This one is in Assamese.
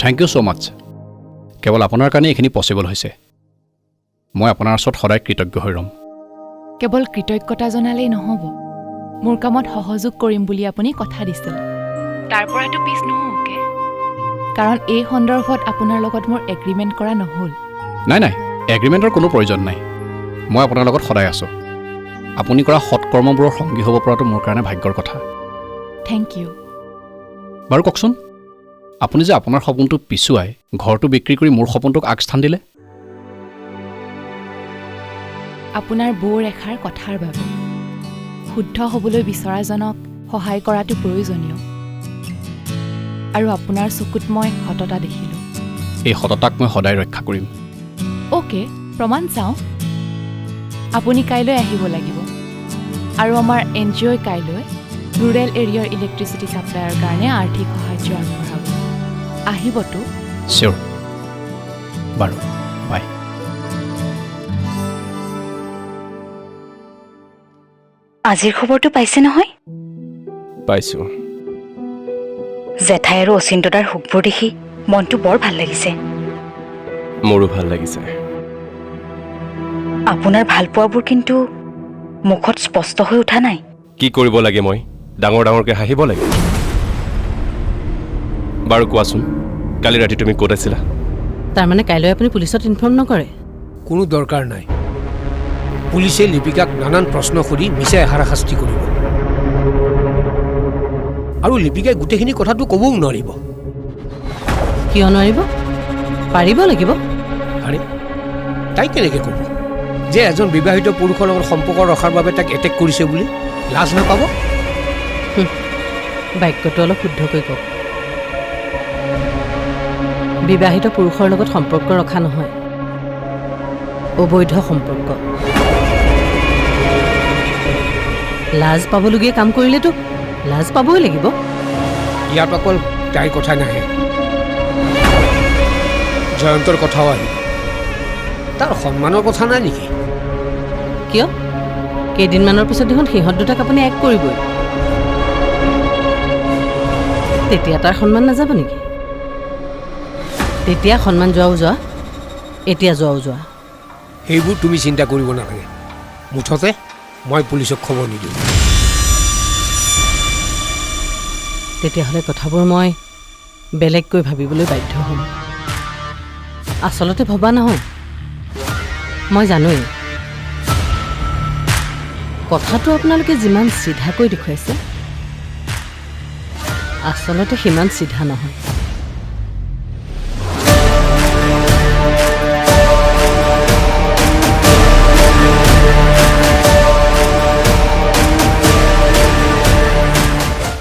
Thank you so much. কেৱল আপোনাৰ কাৰণে এইখিনি পচিবল হৈছে। মই আপোনাৰ ওচৰত সদায় কৃতজ্ঞ হৈ ৰ'ম। কেৱল কৃতজ্ঞতা জনালেই নহ'ব। মোৰ কামত সহযোগ কৰিম বুলি আপুনি কথা দিছিল, তাৰ পৰাতো পিছ নহ'কে, কাৰণ এই সন্দৰ্ভত আপোনাৰ লগত মোৰ এগ্ৰিমেণ্ট কৰা নহ'ল। নাই নাই, এগ্ৰিমেণ্টৰ কোনো প্ৰয়োজন নাই। মই আপোনাৰ লগত সদায় আছোঁ। আপুনি কৰা সৎকৰ্মবোৰৰ সংগী হ'ব পৰাটো মোৰ কাৰণে ভাগ্যৰ কথা। Thank you. বাৰু কওকচোন, আপুনি যে আপোনাৰ সপোনটো পিছুৱাই ঘৰটো বিক্ৰী কৰি মোৰ সপোনটোক আগস্থান দিলে? আপোনাৰ বৌৰ এষাৰ কথাৰ বাবে। শুদ্ধ হ'বলৈ বিচৰাজনক সহায় কৰাটো প্ৰয়োজনীয়, আৰু আপোনাৰ চকুত মই সততা দেখিলোঁ। এই সততাক মই সদায় ৰক্ষা কৰিম। অ'কে, প্ৰমাণ চাওঁ। আপুনি কাইলৈ আহিব লাগিব, আৰু আমাৰ এন জি অ'ই কাইলৈ ৰুৰেল এৰিয়াৰ ইলেক্ট্ৰিচিটি ছাপ্লাইৰ কাৰণে আৰ্থিক সাহায্য আগবঢ়াব। আহিবতো? চিয়'ৰ। বাৰু, বাই। আজিৰ খবৰটো পাইছে নহয়? পাইছোঁ। জেঠাই আৰু অচিন্তদাৰ সুখবোৰ দেখি মনটো বৰ ভাল লাগিছে। মোৰো ভাল লাগিছে। আপোনাৰ ভালপোৱাবোৰ কিন্তু মুখত স্পষ্ট হৈ উঠা নাই। কি কৰিব লাগে মই? ডাঙৰ ডাঙৰকৈ হাঁহিব লাগে? বাৰু কোৱাচোন, কালি ৰাতি তুমি ক'ত আছিলা? তাৰমানে কাইলৈ আপুনি পুলিচত ইনফৰ্ম নকৰে? কোনো দৰকাৰ নাই। পুলিচে লিপিকাক নানান প্ৰশ্ন সুধি মিছাই হাৰাশাস্তি কৰিব, আৰু লিপিকাই গোটেইখিনি কথাটো ক'বও নোৱাৰিব। কিয় নোৱাৰিব? পাৰিব লাগিব। আৰে, তাই কেনেকৈ ক'ব যে এজন বিবাহিত পুৰুষৰ লগত সম্পৰ্ক ৰখাৰ বাবে তাইক এটেক কৰিছে বুলি? লাজ নাপাব? বাক্যটো অলপ শুদ্ধকৈ কওক। বিবাহিত পুৰুষৰ লগত সম্পৰ্ক ৰখা নহয়, অবৈধ সম্পৰ্ক। লাজ পাবলগীয়া কাম কৰিলেতো লাজ পাবই লাগিব। ইয়াত অকল তাইৰ কথা নাহে, জয়ন্তৰ কথাও আহিব। তাৰ সন্মানৰ কথা নাই নেকি? কিয়? কেইদিনমানৰ পিছত দেখোন সিহঁত দুটাক আপুনি এক কৰিবই, তেতিয়া তাৰ সন্মান নাযাব নেকি? তেতিয়া সন্মান যোৱাও যোৱা, এতিয়া যোৱাও যোৱা। সেইবোৰ তুমি চিন্তা কৰিব নালাগে। মুঠতে মই পুলিচক খবৰ নিদিওঁ। তেতিয়াহ'লে কথাবোৰ মই বেলেগকৈ ভাবিবলৈ বাধ্য হ'ম। আচলতে ভবা নহয়, মই জানোৱেই। কথাটো আপোনালোকে যিমান চিধাকৈ দেখুৱাইছে, আচলতে সিমান চিধা নহয়।